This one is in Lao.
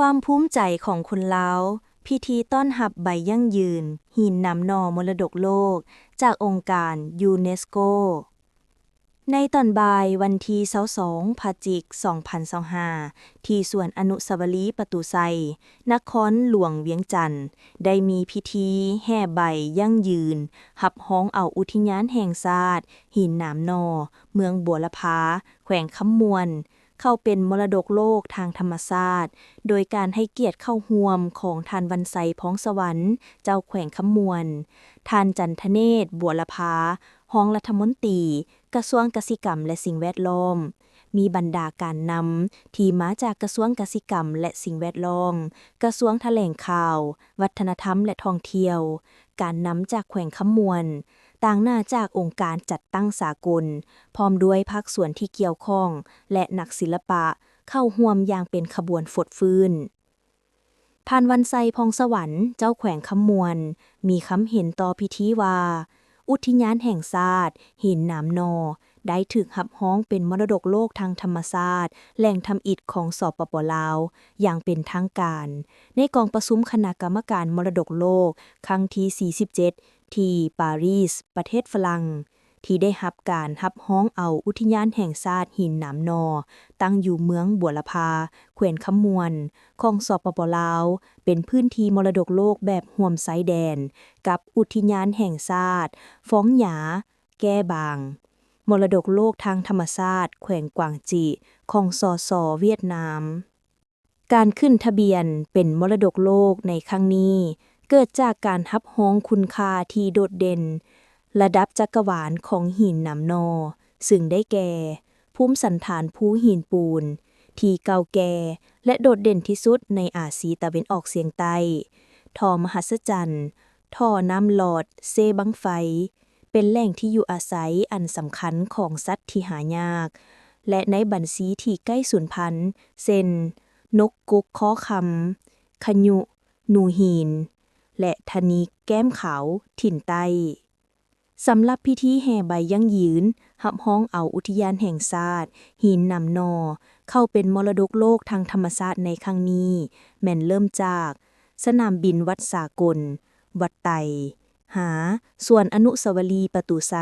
ຄວາມພູມໃຈຂອງຄົນລາວ, ພິທີຕ້ອນຮັບໃບຢັ້ງຢືນຫີນໜາມໜໍ່ມໍລະດົກໂລກ ຈາກອົງການຢູເນສໂກ. ໃນຕອນບ່າຍວັນທີຊາວສອງ ພະຈິກ ສອງພັນຊາວຫ້າ ທີ່ສວນອະນຸສາວະລີປະຕູໄຊ, ນະຄອນຫຼວງວຽງຈັນ, ໄດ້ມີພິທີແຫ່ໃບຢັ້ງຢືນຮັບຮອງເອົາອຸທິຍານແຫ່ງຊາດຫີນໜາມໜໍ່ ເມືອງບົວລະພາ, ແຂວງຄຳມ່ວນ ເຂົ້າເປັນມໍລະດົກໂລກທາງທຳມະຊາດ, ໂດຍການໃຫ້ກຽດເຂົ້າຮ່ວມຂອງທ່ານ ວັນໄຊ ພອງສະຫວັນ ເຈົ້າແຂວງຄຳມ່ວນ, ທ່ານ ຈັນທະເນດ ບົວລະພາ ຮອງລັດຖະມົນຕີກະຊວງກະສິກຳ ແລະ ສິ່ງແວດລ້ອມ, ມີບັນດາການນຳທີ່ມາຈາກກະຊວງກະສິກຳ ແລະ ສິ່ງແວດລ້ອມ, ກະຊວງຖະແຫຼງຂ່າວ, ວັດທະນະທຳ ແລະ ທ່ອງທ່ຽວ, ການນຳຈາກແຂວງຄຳມ່ວນ, ຕາງໜ້າຈາກອົງການຈັດຕັ້ງສາກົນ, ພ້ອມດ້ວຍພາກສ່ວນທີ່ກ່ຽວຂ້ອງ ແລະ ນັກສິລະປະ ເຂົ້າຮ່ວມຢ່າງເປັນຂະບວນຟົດຟື້ນ. ທ່ານ ວັນໄຊ ພອງສະຫວັນ ເຈົ້າແຂວງຄຳມ່ວນ ມີຄຳເຫັນຕໍ່ພິທີວ່າ, ອຸທິຍານແຫ່ງຊາດຫີນໜາມໜໍ່ ໄດ້ຖືກຮັບຮອງເປັນມໍລະດົກໂລກທາງທຳມະຊາດແຫຼ່ງທຳອິດຂອງ ສປປ ລາວ ຢ່າງເປັນທາງການ ໃນກອງປະຊຸມຄະນະກຳມະການມໍລະດົກໂລກຄັ້ງທີສີ່ສິບເຈັດ ທີ່ປາຣີສ ປະເທດຝຣັ່ງ ທີ່ໄດ້ຮັບການຮັບຮອງເອົາອຸທິຍານແຫ່ງຊາດຫີນໜາມໜໍ່ ຕັ້ງຢູ່ເມືອງບົວລະພາ ແຂວງຄຳມ່ວນ ຂອງ ສປປ ລາວ ເປັນພື້ນທີ່ມໍລະດົກໂລກແບບຮ່ວມຊາຍແດນກັບອຸທິຍານແຫ່ງຊາດຟອງຫຍາແກ້ບາງ, ມໍລະດົກໂລກທາງທຳມະຊາດແຂວງກວາງຈີ ຂອງ ສສ ຫວຽດນາມ. ການຂຶ້ນທະບຽນເປັນມໍລະດົກໂລກໃນຄັ້ງນີ້ ເກີດຈາກການຮັບຮອງຄຸນຄ່າທີ່ໂດດເດັ່ນລະດັບຈັກກະວານຂອງຫີນໜາມໜໍ່, ຊຶ່ງໄດ້ແກ່ ພູມສັນຖານພູຫີນປູນ ທີ່ເກົ່າແກ່ ແລະ ໂດດເດັ່ນທີ່ສຸດໃນອາຊີຕາເວັນອອກສຽງໃຕ້, ທໍ່ມະຫັດສະຈັນ, ທໍ່ນ້ຳຫຼອດເຊບັ້ງໄຟ, ເປັນແຫຼ່ງທີ່ຢູ່ອາໄສອັນສຳຄັນຂອງສັດທີ່ຫາຍາກ ແລະ ໃນບັນຊີທີ່ໃກ້ສູນພັນ ເຊັ່ນ ນົກກົກຄໍຄຳ, ຂະຍຸ, ໜູຫີນ ແລະ ທະນິກແກ້ມຂາວຖິ່ນໃຕ້. ສຳລັບພິທີແຫ່ໃບຢັ້ງຢືນຮັບຮອງເອົາອຸທິຍານແຫ່ງຊາດຫີນໜາມໜໍ່ ເຂົ້າເປັນມໍລະດົກໂລກທາງທຳມະຊາດໃນຄັ້ງນີ້ ແມ່ນເລີ່ມຈາກ ສະໜາມບິນວັດສາກົນ, ວັດໄຕ, ຫາ ສວນອະນຸສາວະລີປະຕູໄຊ.